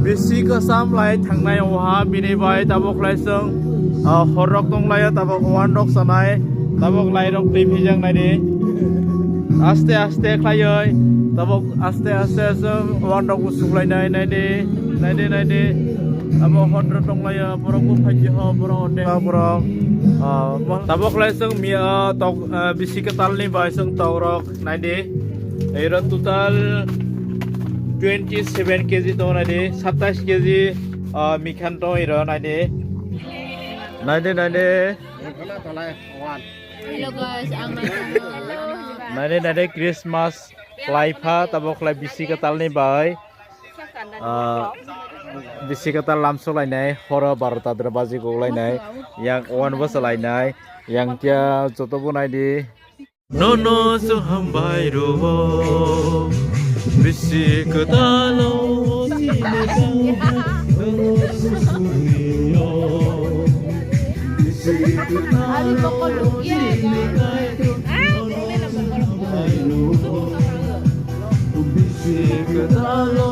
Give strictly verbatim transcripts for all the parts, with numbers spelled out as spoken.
Bisi kwcham lai thangnai oha bini bai tabok lai chwng, ah, horrok tong lai tabok owan rok chanai tabok lai rok twi phijak nai di. Aste aste khlaioi tabok aste aste chwng owan rok bo suklai nai nai di, nai di, nai di. Abo hor rok tong lai borok bo phaidi ho borok ode borok, ah, tabok lai chwng mi, ah, tok, ah, bisi kwtal ni bai chwng tok rok nai di. Ero total twenty seven K G tongo nai di, satais K G, ah, mikhan tongo ero nai di. Nai di, nai di. Hello guys, ang nai tongo. Nai di, nai di, Christmas lai pha, tabok lai bisi kwtal ni bai. Ah, bisi kwtal lamsok lainai, horo barota dra baji gok lainai, yang owan bo chalainai, yang tia joto bo nai di. Nono chwng hambai rwo, bisi kwtalo chini tangha, nono susuriyo. Bisi kwtalo chini kaitor, nono chwng hambai rwo. Bisi kwtalo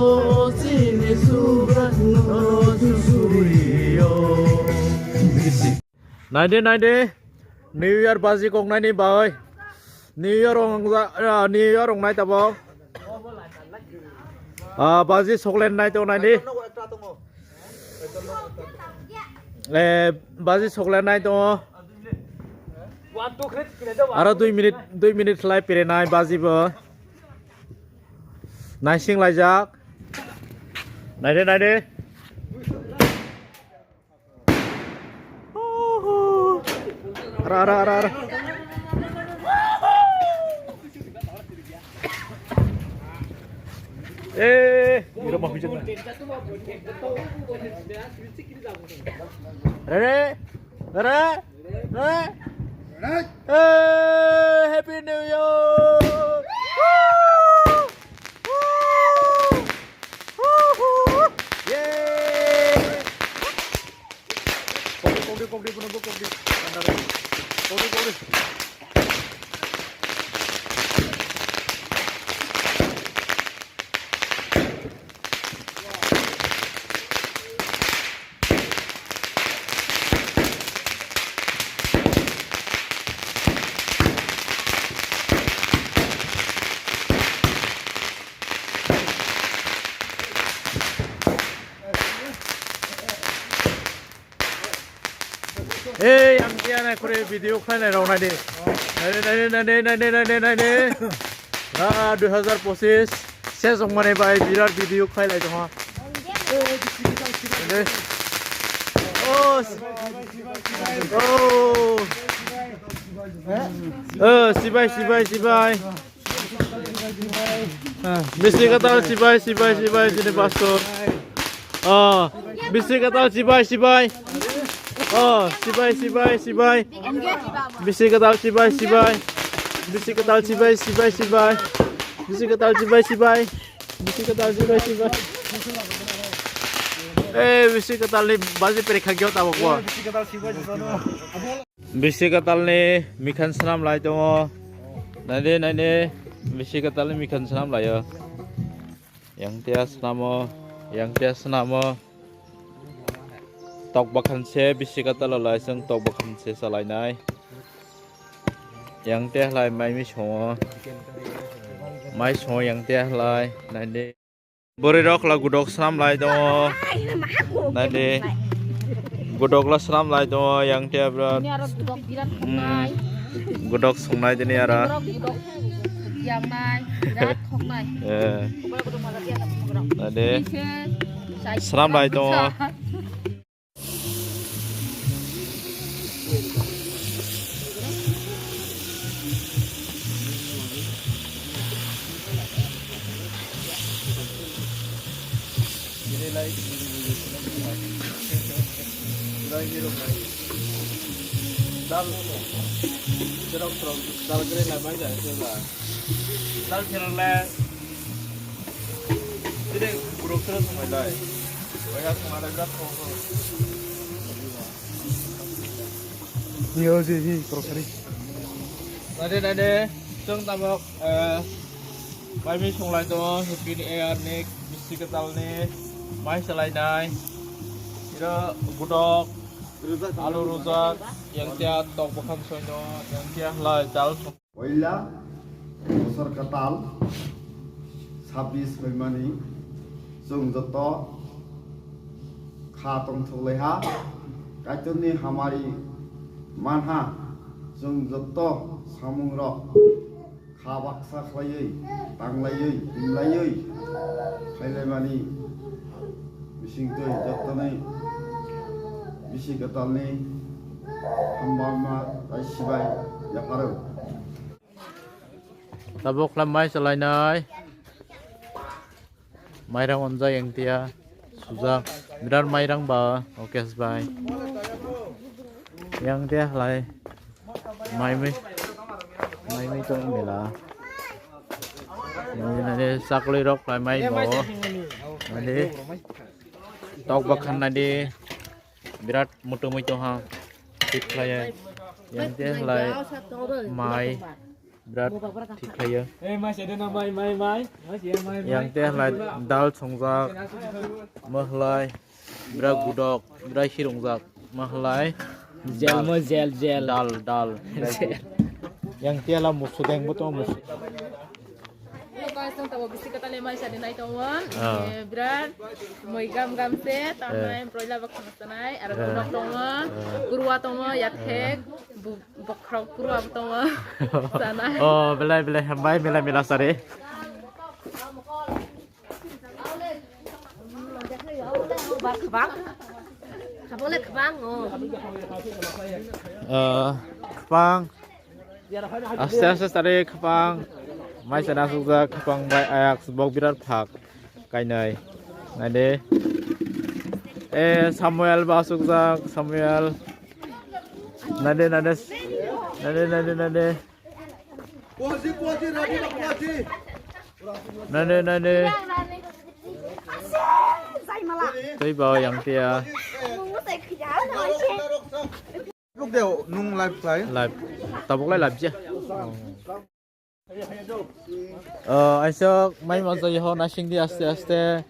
chini subra, nono susuriyo. Bisi Nai di, nai di. New Year baji koknai ni bai. New Year rong ja-, ah, New Year rong nai tabo. Ah, baji chocolate nai to nai di. Eh, baji chocolate nai to. Aro dui minute, dui minute khlai pire nai baji bo. Naising laijak. Nai di, nai di. Ara, ara, ara, ara. Eh, biro mau hujan. Rere, rere, rere. Eh, Happy New Year! Woo! Woo! Woo! Yay! Kokdi, kokdi, kokdi, bono bo kokdi. Kokdi, kokdi. Ei, ang kaya na kore video khlai nai rok nai de. Nai de, nai de, nai de, nai de, nai de, nai de. Ah, dui hazar pochis. Ses ong mane bai birat video khlai lai tong ha. Nai de. Oh. Oh. Eh, sibai, sibai, sibai. Ah, bisi kwtal sibai, sibai, sibai, sini pastor. Oh, bisi kwtal sibai, sibai. Oh, sibai, sibai, sibai. Bisi kwtal sibai, sibai. Bisi kwtal sibai, sibai, sibai. Bisi kwtal sibai, sibai. Bisi kwtal sibai, sibai. Eh, bisi kwtal ni baji peri khagyo tabok bo. Bisi kwtal ni mikhan swnam lai tongo. Nai de, nai de, bisi kwtal ni mikhan swnam lai o. Yang tia swnamo, yang tia swnamo. Tok bakhan se bisi kwtal lai chwng tok bakhan se salai nai. Yang tia lai mai mi songo. Mai songo yang tia lai, nai de. Bwrwi rok la gudok swnam lai tongo. Nai di. Gudok la swnam lai tongo yang tia bwrwi. Ini aro gudok birat khoknai. Gudok songnai dini aro. Gudok yang nai birat khoknai. Eh. Nai di. Swnam lai tongo. Dal, jerok, jerok, dal gre na bai ja, jerok. Dal jerok le. Sini buruk terus mulai. Banyak mulai berat kok. Yo, si, si, grocery. Nade, nade, sung tabok, eh, mai mi sunglai to, happy new year, nik, Kwtalni mai salainai. Iro gudok, alu rujak, yang tia tok bwkhang soino, yang tia halai dal. Poila bosor kwtal sabis phaimani chwng joto kha tongthoklaiha, Kaitorni hamari manha, chwng joto samungrok kha baksa khlaiwi, tanglaiwi, himlaiwi phailaimani bisingtwi jottoni bisi kwtalni hamba wngma tei sibai yapharo. Tabuk khlai mai salainai. Mairang onjak yang tia sujak. Birat mairang ba, okay, bye. Yang tia halai mai mai, mai mai to mela. Nadi nadi sakli rok lai mai bo. Nadi tok bakhan nadi birat mutu mutu ha. Thik khlai yang tia halai mai. Birat thik khlaiyo. Eh, mai sede na mai, mai, mai. Mai sede mai, mai. Yang teh lai dal songjak. Mahlai birat gudok, birat hirungjak. Mahlai jel mo jel, jel. Dal, dal. Yang teh la musu deng bo to musu. Hello guys, nang tabo bisi katale mai sade nai tongwan. Ah. Eh, birat moi gam gam se, tamai broila bak khana sanai, ara gudok tongo, kurwa tongo, yathek, bu- Bokhorok kuru abo tongo. Sana. Oh, belai belai hambai mela mela sari. Ba khbang. Khabole khbang oh. Eh, khbang. Aste aste sari khbang. Mai sana sukjak khbang bai ayak bok birat phak. Kainai. Nade. Eh, Samuel ba sukjak, Samuel. Nade, nade. Nade, nade, nade. Nade, nade. Tei ba yang tia. Nung live khlai? Live. Tabuk lai live je. Oh, aisok mai manjak ho nasing di aste aste.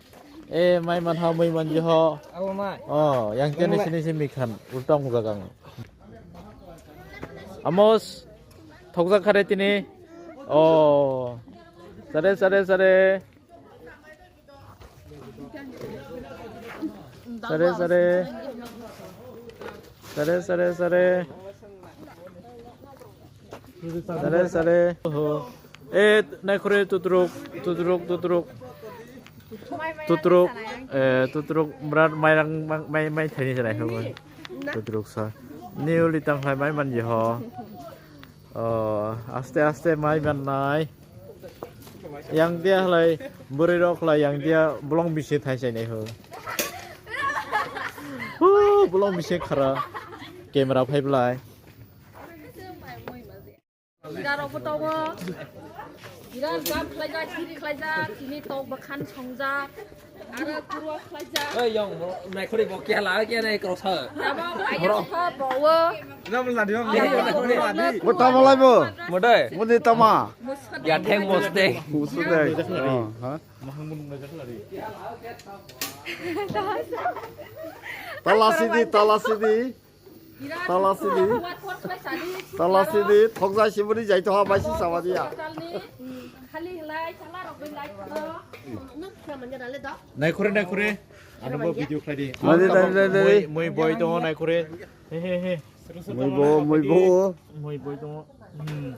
Eh, mai man ha mai manji ho. Abo mai. Oh, yang kene sini sini khan ulta mung jagang. Amos thokjak khare tini. Oh. Sare sare sare. Sare, sare. Sare, sare, sare. Sare, sare. Oho. Eh, naikhore tutruk, tutruk, tutruk. Tutruk, eh, tutruk, berat mairang, mai, mai thaini se naikhore. Tutruk sa. Newly tang khlai mai manji ho. Oh, aste aste mai mannai. Yang dia halai, bwrwi rok halai yang dia bolong bisi thai sai nai ho. Hu, bolong bisi khara. Camera phai belai. Ira rok bo tongo. Ira gam khlaijak, hiri khlaijak, tini tok bakhan songjak. Aro kurwa khlaijak. Oi, yong, naikhori bo kya la, kya nai kro sa. Tamo ayang kha bo wo. Nam la di, nam la di. Bo tamo lai bo. Mo dai. Mo ni tama. Ya theng mo ste. Musu dai. Oh, ha. Tala sidi, tala sidi. Tala sidi. Tala sidi. Thokjai siburi jai to ha bai si sawa dia. Naikhore, naikhore. Ano bo video khlai di. Nai, nai, nai, nai. Moi, moi boy tongo naikhore. He, he, he. Moi bo, moi bo. Moi boy tongo. Hmm.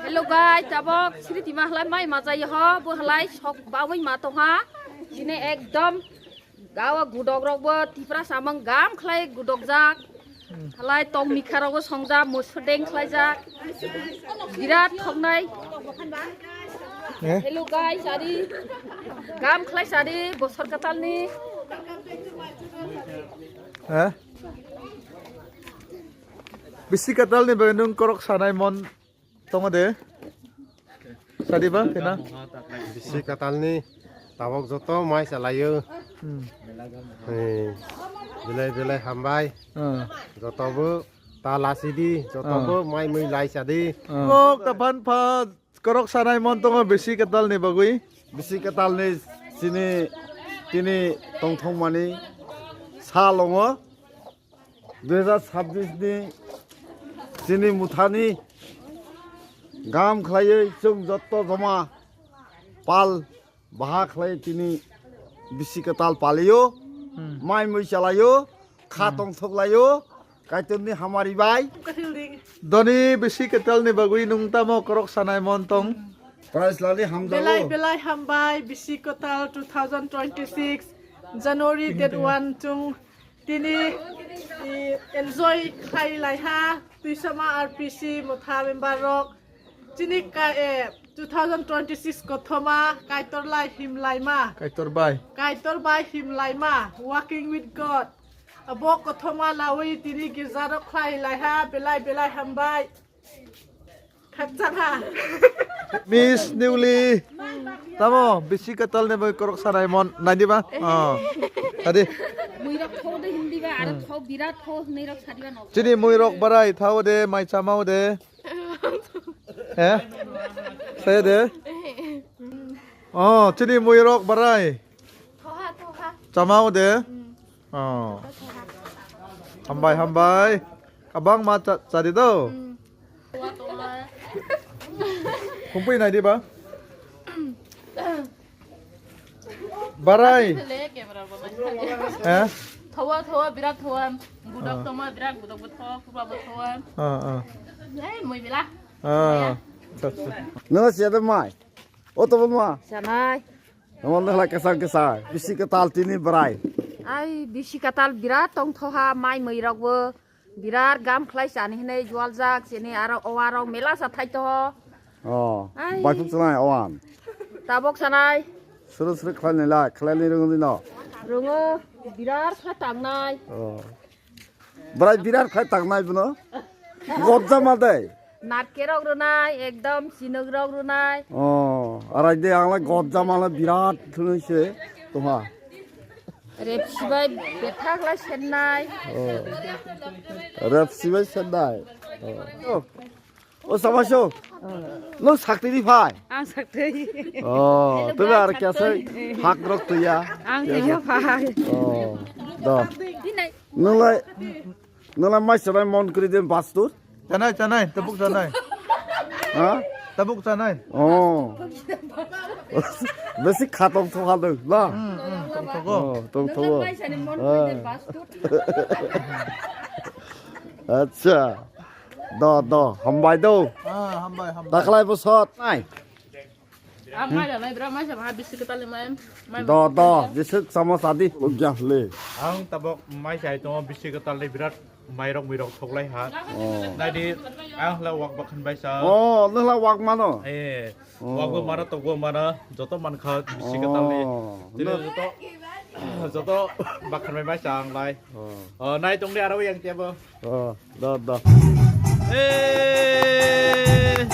Hello guys, tabok siri tima halai mai macha ho, bo halai sok bawi ma tongha. Sini ekdom gawa gudok rok bo tipra samang gam khlai gudok jak. Halai tong mikha rok bo songjak, musudeng khlai jak. Birat thoknai. Eh? Hello guys, ari gam khlai sari bosor katal ni. Eh? Bisi katal ni bagwi nung korok sanai mon tongo de. Sadi ba kena. Bisi katal ni tabok joto mai chalayo. Hmm. Hey, belai belai hambai. Hmm. Joto bo ta lasi di, joto bo mai mui lai chadi. Hmm. Kok ta phan pha korok sanai mon tongo bisi katal ni bagwi. Bisi kwtalni chini tini tongthokmani sal wngo. Dui hazar sabbish ni chini muthani gam khlaiwi chwng jotto joma pal baha khlai tini bisi kwtal palio, mai mui chalaio, kha tongthok laio, Kaitorni hamari bai. Doni bisi kwtalni bagwi nwng tamo korok sanai mon tong? Prize lali hamjago. Belai belai hambai bisi kwtal two thousand twenty-six January date one chung tini, i, enjoy khai laiha Tuisama R P C motha member rok. Chini ka, eh, two thousand twenty-six kothoma Kaitor lai himlaima. Kaitor bai. Kaitor bai himlaima. Walking with God. Abo kothoma lawi tini girja rok khlai laiha belai belai hambai. Khakchangha. Miss Newly. Tamo bisi kwtal ni bai korok sanai mon nai diba? Oh. Adi. Muirok thau de hindi ba, aro thau birat thau hinwi rok sadiba no. Chini muirok barai thau de, mai chamao de. He? Saya de? Oh, chini muirok barai. Thoha, thoha. Chamao de? Oh. Hambai, hambai. Kabang ma cha, chadi do. Thoha, thoha. Kumpui nai di ba? Barai. Bele camera bo nai. He? Thowa, thowa, birat thowa. Budok toma birat, budok bo thowa, pura bo thowa. Ah, ah. Ei, moi bila. Ah. Acha, acha. Nang siya de mai. O to ma. Sanai. Naman de la kesa kesa. Bisi kwtal tini barai. Ai, bisi kwtal birat tong thoha mai moi rok bo. Birat gam khlai chani hinwi jualjak chini aro owa rok mela sa thai to. Oh, ai. Baifuk sanai owan. Tabok sanai. Suru suru khlai nila, khlai ni rungo dino. Rungo, birat khlai tangnai. Oh. Brai birat khlai tangnai bono. Gojja ma dei. Narke rok runai, ekdom sinok rok runai. Oh, arai de ang lai gojja ma lai birat thunui se. Tuma. Repsi bai bethak lai sennai. Oh. Repsi bai sennai. Oh. O sama so. Nung sakti di phai. Ang sakti. Oh, tu ar kya sai hak rok tu ya. Ang tu ya phai. Oh. Do. Nung lai, nung lai mai sabai mon kri den bastur. Chanai, chanai, tabuk chanai. Ha? Tabuk chanai. Oh. Besi khatong thok haldo, na? Hmm, hmm, tong thogo. Oh, tong thogo. Ah. Acha. Do, do, hambai do. Ah, hambai, hambai. Taklai bosot. Nai. Ang mai da mai bra mai sa mai bisi kwtal mai. Do, do, jesuk sama sadi. Lugya le. Ang tabok mai sai tongo bisi kwtal le birat. Mairok muirok thoklai ha. Oh. Naidi, ang hla wak bakhan bai sa. Oh, nung hla wak mano? Eh, oh. Wak bo mano, tok bo mano, joto man kha, bisi kwtal ni. Oh. Tini no. Joto, joto bakhan bai bai sa ang lai. Oh. Oh, nai tong di aro yang tiap bo. Oh, do, do. Eh.